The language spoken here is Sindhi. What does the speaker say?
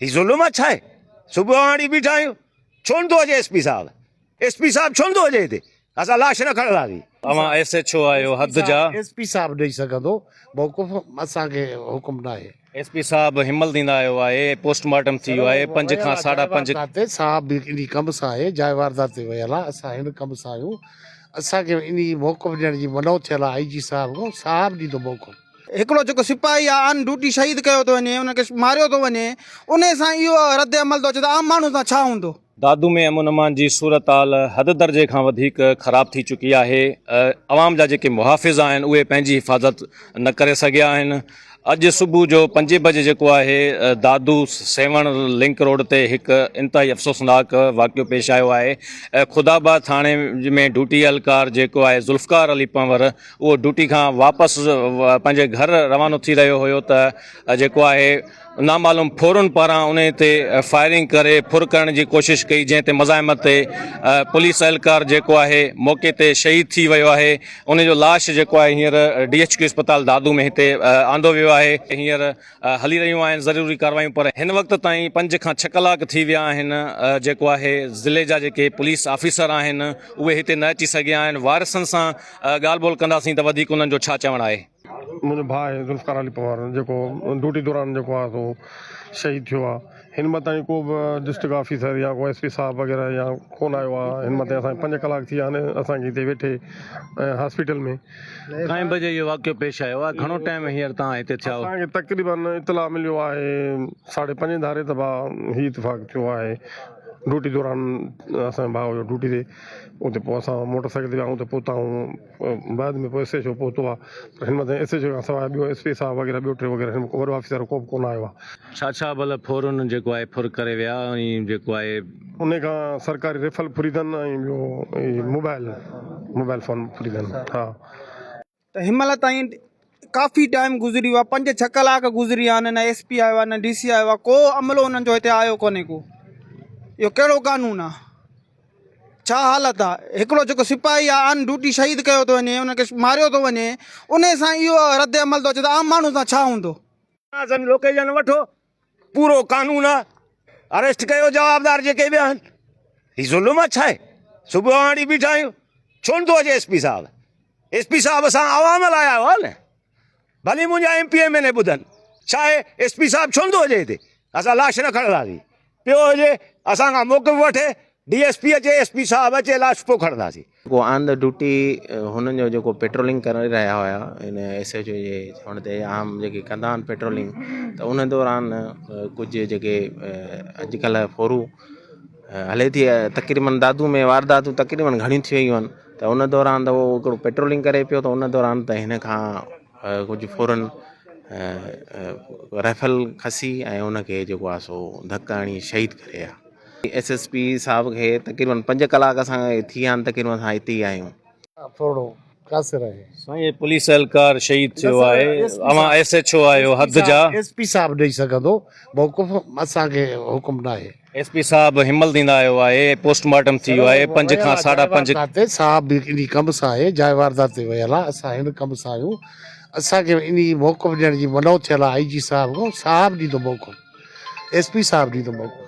هي ظلم آ ڇا آهي؟ صبح کان وٺي بيٺا آهيون ڇو نٿو اچي ايس پي صاحب؟ ايس پي صاحب ڇو نٿو اچي هتي؟ اسان لاش نه کڻنداسين. اوهان ايس ايڇ او آهيو حد جا. ايس پي صاحب ڏئي سگهندو موقف اسان کي حڪم ناهي. ايس پي صاحب هنمل ڏيندا آيو آهي پوسٽ مارٽم ٿي ويو آهي پنج کان ساڍا پنج. واردات صاحب به انهي ڪم سان آهي جاء واردات تي ويل آهي اسان هن ڪم سان آهيون اسان کي انهي موقف ڏيڻ جي منع ٿيل آهي آئي جي صاحب کان صاحب ڏيندو موقف. هڪڙو جيڪو سپاهي آ ان ڊيوٽي شهيد ڪيو ٿو وڃي ان کي ماريو ٿو وڃي انهي سان اهو رد عمل ٿو اچي ته عام ماڻهو سان ڇا هوندو. دادو ۾ امن امان جي صورتحال حد درجي کان وڌيڪ خراب ٿي چڪي آهي، عوام جا جيڪي محافظ آهن اهي پنهنجي حفاظت نه ڪري سگهيا آهن، اڄ صبح جو پنجين بجي جيڪو آهي دادو سيوهڻ لنڪ روڊ تي هڪ انتهائي افسوسناڪ واقعو پيش آيو آهي، خدا آباد ٿاڻي ۾ ڊيوٽي اهلڪار جيڪو آهي ذوالفقار علي پنهور اهو ڊيوٽي کان واپس پنهنجي گهر روانو ٿي رهيو هيو ته جيڪو آهي نامعلوم ڦورن پاران انهي تي فائرنگ ڪري ڦر ڪرڻ جي ڪوشش ڪئي جنهن تي مزاحمت تي پوليس اهلڪار جيڪو آهي موقعي تي شهيد ٿي ويو آهي انهي جو لاش جيڪو آهي هينئر ڊي ايڇ ڪيو اسپتال دادو ۾ هتي آندو ويو آهي هينئر هلي رهيون آهن ضروري ڪاروايون پر هن وقت تائين پنج کان ڇهه ڪلاڪ ٿي ويا آهن جيڪو آهي ضلعي جا جيڪي پوليس آفيسر آهن اهي هتي نه اچي سگهيا آهن وارثن سان ڳالهه ٻولهه ڪنداسين ته وڌيڪ انهن جو ڇا چوڻ آهي. منهنجو ڀاء آهي ذوالفقار علي پنهور جيڪو ڊيوٽي دوران جيڪو آهي سو شهيد ٿيو آهي هن مهل تائين ڪو به ڊسٽرڪٽ آفيسر يا ڪو ايس پي صاحب وغيره يا ڪونه آيو آهي هن مهل تائين اسان پنج ڪلاڪ ٿي ويا آهن اسان کي هتي ويٺي هاسپيٽل ۾. ڪائين بجي اهو واقعو پيش آيو آهي گهڻو ٽائيم هينئر توهان هتي ٿيا آهيو؟ اسان کي تقريبن اطلاع مليو آهي ساڍي پنجين ڌاري ته ڀاء هي اتفاق ٿيو آهي ڊيوٽي دوران اسان جو ڀاء هيو ڊيوٽي تي اتي پوء اسان موٽر سائيڪل تي ويا آهيون ته پهتا آهيون بعد ۾ پوء ايس ايڇ او پهتو آهي پر هن مهل تائين ايس ايڇ او کان سواء ٻيو ايس پي صاحب وغيره ٻيو ٽيو وغيره هن وڏو آفيسر ڪو به ڪونه آيو آهي. ڇا ڇا ڀل ڦورن جيڪو آهي ڦر ڪري ويا ۽ جيڪو آهي. انهي کان سرڪاري ريفل ڦري اٿن ۽ ٻيو موبائل موبائل فون ڦري اٿن ها. ته هن مهل تائين ڪافي ٽائيم گذري ويو آهي پنج ڇهه ڪلاڪ گذري ويا آهن نه ايس پي آيو آهي نه ڊي سي آيو آهي ڪو عملو انهن جو هتي آيو ڪونهي ڪو اهو ڪهڙو قانون آهي ڇا حالت آهي هڪڙو جيڪو سپاهي آهي ان ڊيوٽي شهيد ڪيو ٿو وڃي ان کي ماريو ٿو وڃي ان سان اهو رد عمل ٿو اچي ته عام ماڻهو سان ڇا هوندو. اسان لوڪيشن وٺو پورو قانون آ اريسٽ ڪيو جوابدار جيڪي به آهن هي ظلم آ ڇا آهي صبح کان وٺي بيٺا آهيون ڇو نٿو اچي ايس پي صاحب ايس پي صاحب اسان عوام لاء آيو آ نه ڀلي منهنجا ايم پي ايم اين اي ٻڌن ڇا آهي ايس پي صاحب ڇو نٿو اچي هتي اسان لاش نه کڻنداسين پيو هجي اسان کان موقف وٺي ڊي ايس پي اچي ايس پي صاحب اچي لاش پوء کڻنداسين. جيڪو آن the duty هنن جو جيڪو پيٽرولنگ ڪري رهيا هيا ان ايس ايڇ او جي چوڻ تي عام جيڪي ڪندا آهن پيٽرولنگ ته ان دوران ڪجهه جيڪي اڄڪلهه ڦورو هلي ٿي تقريبن دادو ۾ وارداتون تقريبن گهڻيون ٿي ويون آهن ته ان دوران ته هو هڪڙو پيٽرولنگ ڪري پيو ته ان دوران ته هن کان ڪجهه ڦورن رائفل کسي ۽ ان کي جيڪو آهي سو ڌڪ هڻي شهيد ڪري ويا. ايس ايس پي صاحب کي تقريبن پنج ڪلاڪ اسان کي ٿي ويا آهن تقريبن اسان هتي ئي آهيون. ٿورڙو قاصر آهي. سائين هي پوليس اهلڪار شهيد ٿيو آهي اوهان ايس ايڇ او آهيو حد جا. ايس پي صاحب ڏئي سگهندو موقف اسان کي حڪم ناهي. ايس پي صاحب هنمل ڏيندا آيو آهي پوسٽ مارٽم ٿي ويو آهي پنج کان ساڍا پنج. صاحب به انهي ڪم سان آهي جاء واردات تي ويل آهي اسان هن ڪم سان آهيون اسان کي انهي موقف ڏيڻ جي منع ٿيل آهي آئي جي صاحب کان صاحب ڏيندو موقف ايس پي صاحب ڏيندو موقف.